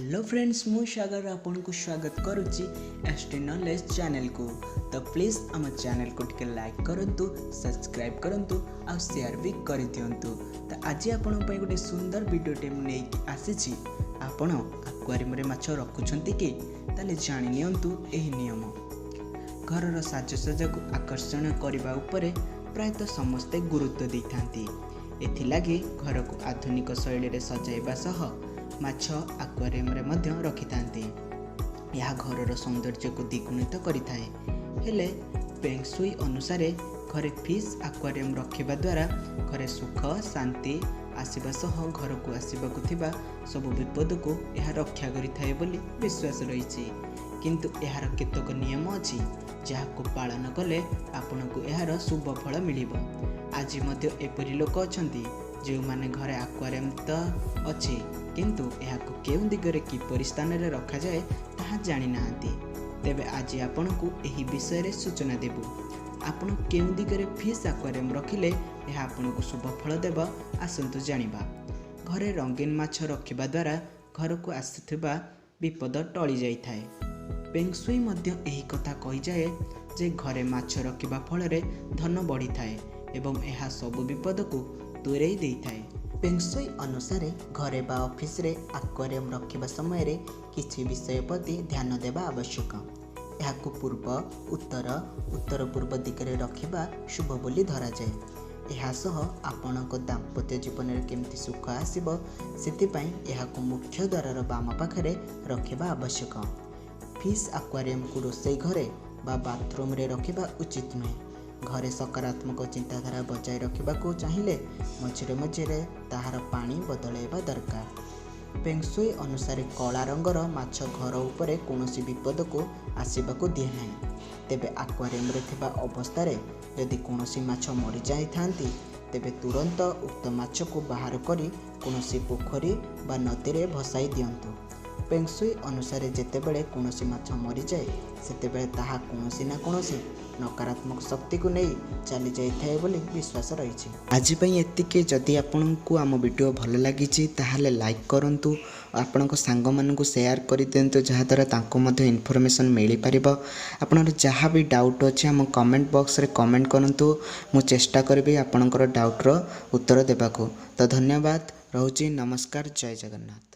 Hello friends, ମୁଁ ସାଗର ଆପଣଙ୍କୁ ସ୍ୱାଗତ କରୁଛି ଏସ୍ ଟି ନଲେଜ୍ ଚ୍ୟାନେଲକୁ। ତ ପ୍ଲିଜ୍ ଆମ ଚ୍ୟାନେଲକୁ ଟିକେ ଲାଇକ୍ କରନ୍ତୁ, ସବସ୍କ୍ରାଇବ୍ କରନ୍ତୁ ଆଉ ସେୟାର ବି କରିଦିଅନ୍ତୁ। ତ ଆଜି ଆପଣଙ୍କ ପାଇଁ ଗୋଟେ ସୁନ୍ଦର ଭିଡ଼ିଓଟେ ମୁଁ ନେଇକି ଆସିଛି। ଆପଣ ଆକ୍ୱାରିୟମରେ ମାଛ ରଖୁଛନ୍ତି କି? ତାହେଲେ ଜାଣି ନିଅନ୍ତୁ ଏହି ନିୟମ। ଘରର ସାଜସଜ୍ଜାକୁ ଆକର୍ଷଣ କରିବା ଉପରେ ପ୍ରାୟତଃ ସମସ୍ତେ ଗୁରୁତ୍ୱ ଦେଇଥାନ୍ତି। ଏଥିଲାଗି ଘରକୁ ଆଧୁନିକ ଶୈଳୀରେ ସଜାଇବା ସହ ମାଛ ଆକ୍ୱାରିୟମରେ ମଧ୍ୟ ରଖିଥାନ୍ତି। ଏହା ଘରର ସୌନ୍ଦର୍ଯ୍ୟକୁ ଦ୍ୱିଗୁଣିତ କରିଥାଏ। ହେଲେ ଫେଙ୍ଗସୁଇ ଅନୁସାରେ ଘରେ ଫିସ୍ ଆକ୍ୱାରିୟମ ରଖିବା ଦ୍ୱାରା ଘରେ ସୁଖ ଶାନ୍ତି ଆସିବା ସହ ଘରକୁ ଆସିବାକୁ ଥିବା ସବୁ ବିପଦକୁ ଏହା ରକ୍ଷା କରିଥାଏ ବୋଲି ବିଶ୍ୱାସ ରହିଛି। କିନ୍ତୁ ଏହାର କେତେକ ନିୟମ ଅଛି, ଯାହାକୁ ପାଳନ କଲେ ଆପଣଙ୍କୁ ଏହାର ଶୁଭ ଫଳ ମିଳିବ। ଆଜି ମଧ୍ୟ ଏପରି ଲୋକ ଅଛନ୍ତି, ଯେଉଁମାନେ ଘରେ ଆକ୍ୱାରିୟମ ତ ଅଛି, କିନ୍ତୁ ଏହାକୁ କେଉଁ ଦିଗରେ କିପରି ସ୍ଥାନରେ ରଖାଯାଏ ତାହା ଜାଣିନାହାନ୍ତି। ତେବେ ଆଜି ଆପଣଙ୍କୁ ଏହି ବିଷୟରେ ସୂଚନା ଦେବୁ। ଆପଣ କେଉଁ ଦିଗରେ ଫିସ୍ ଆକ୍ୱାରିୟମ ରଖିଲେ ଏହା ଆପଣଙ୍କୁ ଶୁଭ ଫଳ ଦେବ, ଆସନ୍ତୁ ଜାଣିବା। ଘରେ ରଙ୍ଗୀନ ମାଛ ରଖିବା ଦ୍ୱାରା ଘରକୁ ଆସୁଥିବା ବିପଦ ଟଳି ଯାଇଥାଏ। ଫେଙ୍ଗସୁଇ ମଧ୍ୟ ଏହି କଥା କହିଯାଏ ଯେ ଘରେ ମାଛ ରଖିବା ଫଳରେ ଧନ ବଢ଼ିଥାଏ ଏବଂ ଏହା ସବୁ ବିପଦକୁ ଦୂରେଇ ଦେଇଥାଏ। ଫେଙ୍ଗସୁଇ ଅନୁସାରେ ଘରେ ବା ଅଫିସରେ ଆକ୍ୱାରିୟମ ରଖିବା ସମୟରେ କିଛି ବିଷୟ ପ୍ରତି ଧ୍ୟାନ ଦେବା ଆବଶ୍ୟକ। ଏହାକୁ ପୂର୍ବ, ଉତ୍ତର, ଉତ୍ତର ପୂର୍ବ ଦିଗରେ ରଖିବା ଶୁଭ ବୋଲି ଧରାଯାଏ। ଏହା ସହ ଆପଣଙ୍କ ଦାମ୍ପତ୍ୟ ଜୀବନରେ କେମିତି ସୁଖ ଆସିବ, ସେଥିପାଇଁ ଏହାକୁ ମୁଖ୍ୟ ଦ୍ୱାରର ବାମ ପାଖରେ ରଖିବା ଆବଶ୍ୟକ। ଫିସ୍ ଆକ୍ୱାରିୟମକୁ ରୋଷେଇ ଘରେ ବା ବାଥରୁମରେ ରଖିବା ଉଚିତ ନୁହେଁ। ଘରେ ସକାରାତ୍ମକ ଚିନ୍ତାଧାରା ବଜାୟ ରଖିବାକୁ ଚାହିଁଲେ ମଝିରେ ମଝିରେ ତାହାର ପାଣି ବଦଳାଇବା ଦରକାର। ଫେଙ୍ଗସୁଇ ଅନୁସାରେ କଳା ରଙ୍ଗର ମାଛ ଘର ଉପରେ କୌଣସି ବିପଦକୁ ଆସିବାକୁ ଦିଏ ନାହିଁ। ତେବେ ଆକ୍ୱାରିୟମରେ ଥିବା ଅବସ୍ଥାରେ ଯଦି କୌଣସି ମାଛ ମରିଯାଇଥାନ୍ତି, ତେବେ ତୁରନ୍ତ ଉକ୍ତ ମାଛକୁ ବାହାର କରି କୌଣସି ପୋଖରୀ ବା ନଦୀରେ ଭସାଇ ଦିଅନ୍ତୁ। ଫେଙ୍ଗସୁଇ ଅନୁସାରେ ଯେତେବେଳେ କୌଣସି ମାଛ ମରିଯାଏ, ସେତେବେଳେ ତାହା କୌଣସି ନା କୌଣସି ନକାରାତ୍ମକ ଶକ୍ତିକୁ ନେଇ ଚାଲି ଯାଇଥାଏ ବୋଲି ବିଶ୍ୱାସ ରହିଛି। ଆଜି ପାଇଁ ଏତିକି। ଯଦି ଆପଣଙ୍କୁ ଆମ ଭିଡ଼ିଓ ଭଲ ଲାଗିଛି, ତାହେଲେ ଲାଇକ୍ କରନ୍ତୁ, ଆପଣଙ୍କ ସାଙ୍ଗମାନଙ୍କୁ ସେୟାର କରିଦିଅନ୍ତୁ, ଯାହାଦ୍ୱାରା ତାଙ୍କୁ ମଧ୍ୟ ଇନଫର୍ମେସନ୍ ମିଳିପାରିବ। ଆପଣଙ୍କର ଯାହା ବି ଡାଉଟ୍ ଅଛି, ଆମ କମେଣ୍ଟ ବକ୍ସରେ କମେଣ୍ଟ କରନ୍ତୁ। ମୁଁ ଚେଷ୍ଟା କରିବି ଆପଣଙ୍କର ଡାଉଟ୍ର ଉତ୍ତର ଦେବାକୁ। ତ ଧନ୍ୟବାଦ, ରହୁଛି, ନମସ୍କାର, ଜୟ ଜଗନ୍ନାଥ।